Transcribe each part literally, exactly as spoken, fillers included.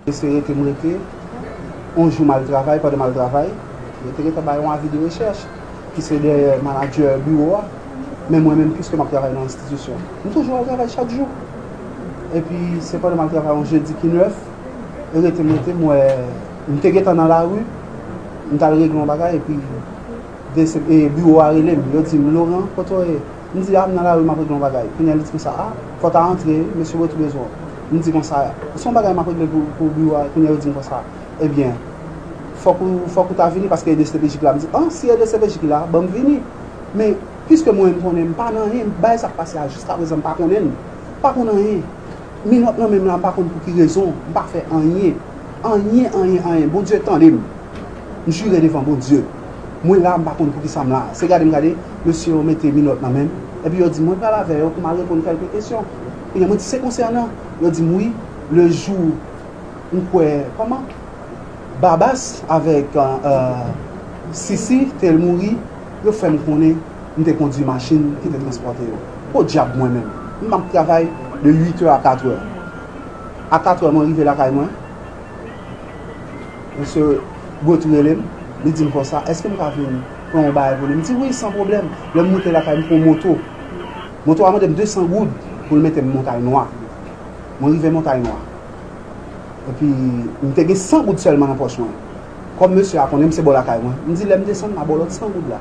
Se rete m rete, yon jou m al travay, pandan m al travay, yo te gentan bay yon avi de rechèch, ki se dèyè manadjè biwo a, men mwen menm, piske m ap travay nan enstitisyon, m toujou al travay chak jou. Epi, se pandan m al travay yon jedi ki nèf, e rete m rete, m wè, m te gentan nan lari, m t al regle yon bagay, epi de se, e biwo a rele m, yo di m, "Laurent, kote w ye?" M di, "A, m nan lari, m ap regle yon bagay." Kounye a, li di konsa, "A, fò w ta antre, mesye Bretou bezwen w." M di konsa, "Se yon bagay m ap regle pou, pou biwo a." Kounye a, yo di m konsa, "Ebyen, fòk ou, fòk ou ta vini paske e de se pe je k la." M di, "An, si e de se pe je k la, ban m vini." Men, piske mwen, m konnen m pa nan anyen, bagay sa k pase a, jiskaprezan, m pa konnen l. M pa konn anyen. Minòt nan men m la, m pa konn pou ki rezon, m pa fè anyen. Anyen, anyen, anyen. Bondye tande m. M jire devan Bondye. Mwen la, m pa konn poukisa m la. Se gade m gade, mesye yo mete minòt nan men m. Epi yo di m mwen pral avè yo pou m al reponn kèlke kesyon. Kounye a, mwen di, "Se konsènan?" Yo di m, "Wi, le jou m kwè, kòman? Babas avèk, euh, Sisi te mouri, yo fè m konnen m te kondui machin ki te transpòte yo." Podyab mwen menm. M ap travay de uit è a kat è. A kat è, mwen rive lakay mwen. Mesye Bretou rele m, li di m konsa, "Èske m ka vin pran yon bagay pou li?" M di, "Wi, san pwoblèm." Lè m moute lakay, m pran yon moto. Moto a mande m de san goud pou l mete m Montay Nwa. Mwen rive Montay Nwa. Epi, m te gen san goud sèlman nan pòch mwen. Kòm mesye a konnen m se bò lakay mwen, m di, "Lè m desann, m a ba w lòt san goud la."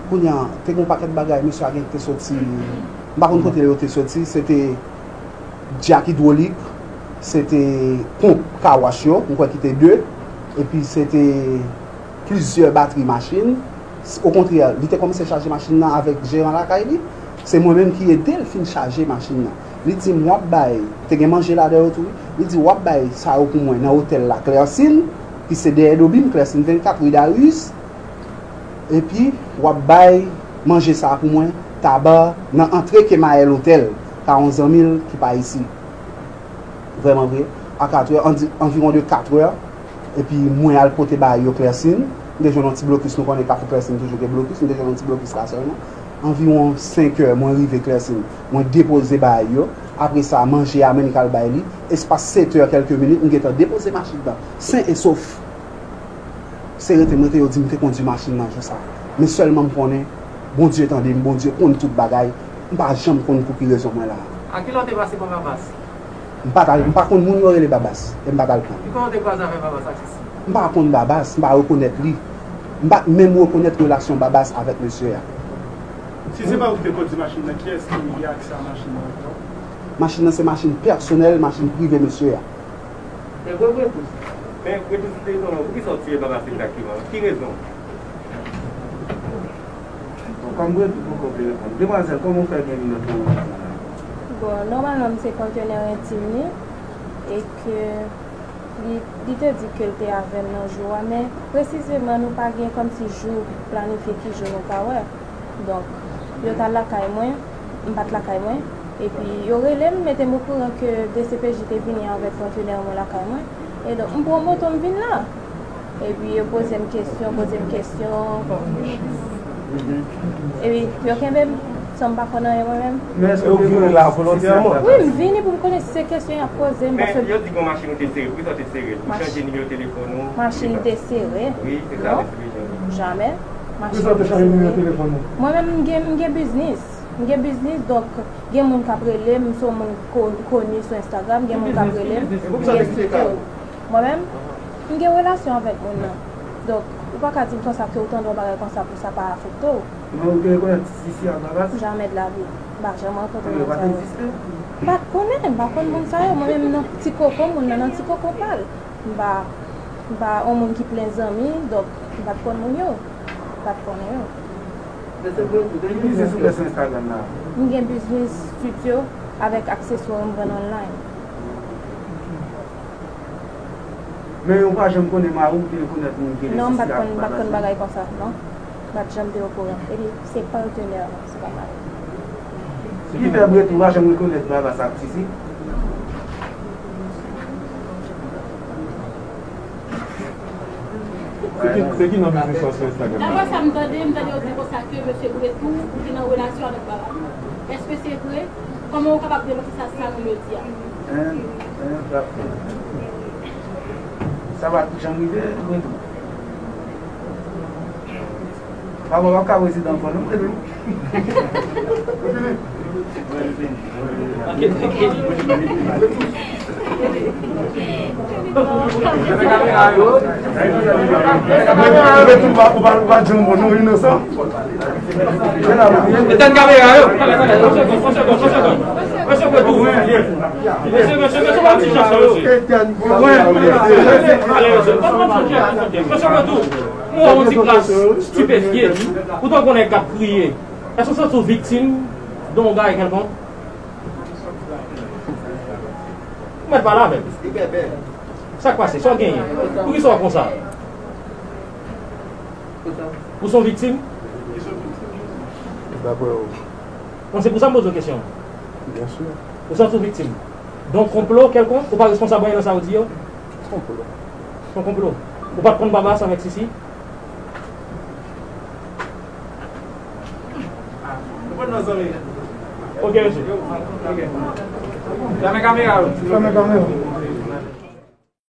Kounye a, te gen yon pakèt bagay, mesye a gen te soti, m pa konn kote yo te soti, se te djak idwolik, se te ponp kawach yo, m kwè ki te de, epi se te plizyè batri machin. Okontrè, li te kòmanse chaje machin nan avèk jeran lakay li. Se mwen menm ki ede l fin chaje machin nan. Li di m, "W ap bay," te gen manje ladan yo tou, wi. Li di, "W ap bay sa yo pou mwen nan otèl la, Clercine, ki se dèyè do Bim, Clercine vennkat, ri Darius. Epi, w ap bay manje sa a pou mwen, Taba, nan antre Kemayèl Otèl, ka yon zanmi l ki pa isi." Vrèman vre, a kat è, anvi-, anviwon de kat è, epi mwen al pote bagay yo Clercine. M te jwenn yon ti blokis, nou konnen Kafou Clercine toujou gen blokis, m te jwenn yon ti blokis la sèlman. Anviwon senk è, mwen rive Clercine, mwen depoze bagay yo. Apre sa, manje a, Monique al bay li. Espas sèt è kèlke minit, m gentan depoze machin nan, sen e sof. Se rete m rete, yo di m te kondui machin nan jou sa. Men sèlman m konnen, Bondye tande m, Bondye konn tout bagay. M pa janm konn pou ki rezon mwen la. A kilè w te pase pa Babas? M pa t al, m pa konn moun yo rele Babas, e m pa t al pran. Kijan w te kwaze avèk Babas ak Sisi? M pa konn Babas, m pa rekonèt li. M pa t menm rekonèt relasyon Babas avèk mesye a. Si se pa ou ki te kondui machin nan, kiyès ki gen aksè a machin nan ankò? Machin nan se machin pèsonèl, machin prive mesye a. Men Bretou, men Bretou, si te konnen, poukisa w tiye Babas egzakteman? Ki rezon? Bon, kòm Bretou poko vle reponn. Demwazèl, kòman w fè gen minòt nan wout la? Bon, nòmalman, m se patenè entim li, e ke li, li te di ke l te avè m nan jou a, men presizeman, nou pa gen kòmsi jou planifye ki jou nou ka wè. Donk, yo t al lakay mwen, m pa t lakay mwen, epi yo rele m, mete m okouran ke D C P J te vini avèk patenè mwen lakay mwen, e donk, m pran moto, m vin la. Epi yo poze m kesyon, poze m kesyon. Epi yo kenbe m, san m pa konn anyen mwen menm. Men èske w te vini la volontèman? Wi, m vini pou m konnen si se kesyon y ap poze m, paske. Men yo di gen yon machin ou te sere, poukisa w te sere l? Ou chanje nimewo telefòn ou? Machin te sere? Wi, se sa, non, mesye Jean. Jamè. Poukisa w te chanje nimewo telefòn ou? Mwen menm, m gen, m gen biznis. M gen biznis, donk, gen moun k ap rele m, m se yon moun ko-, koni sou Instagram, gen moun k ap rele m, m gen site yo. Mwen menm, m gen relasyon avèk moun nan. Donk, ou pa ka di m konsa ke ou tande yon bagay konsa pou sa pa afekte w. Men ou te rekonèt Sisi ak Babas? Jamè de la vi. M pa janm rankontre moun sa yo. Yo pa t egziste? M pa t konnen, m pa konn moun sa yo. Mwen menm, nan ti koko moun nan, nan ti koko pa l. M pa, m pa yon moun ki plen zanmi, donk, m pa t konn moun yo. M pa t konnen yo. Ki biznis ou fè sou Instagram la? M gen biznis stityo avèk akseswa m vann online. Men ou pa janm konnen mari w te rekonèt moun ki rele Sisi ak Babas? Non, m pa t konn, m pa t konn bagay konsa, non. M pa t janm te okouran. Epi, se patenè, se pa mari. Ki fè Bretou pa janm rekonèt Babas ak Sisi? Se ki, se ki non biznis ou sou Instagram? Daprè sa m tande, m tande yo di konsa ke mesye Bretou ki nan relasyon avèk Babas. Èske se vre? Kòman ou kapab demanti sa, sa moun yo di a? Hein? Hein, frè? Sa pa janm rive, mwen tou. Papa w ap ka prezidan ankò, non, mwen tou. Mwen tou, ou pa, ou pa, ou pa janm bon, non, inosan. Etenn kamera yo. Mesye, mesye, mesye, mesye, pa ti jan sa yo. Mesye, mesye, mesye, mesye, mwen yon ti klas stipefye. Ou t ap konnen k ap kriye. Èske w santi w viktim de yon bagay kèlkonk? Ou mèt pale avè m. Sa k pase? Sa w genyen? Poukisa w konsa? Ou se yon viktim? Daprè ou? Bon, se pou sa m poze w kesyon. Byen si. Ou santi w viktim de yon konplo kèlkonk? Ou pa responsab anyen nan sa yo di yo? Konplo. Yon konplo. Ou pa t konn Babas avèk Sisi? Ok, mesye. Ok. Fèmen kamera yo. Fèmen kamera.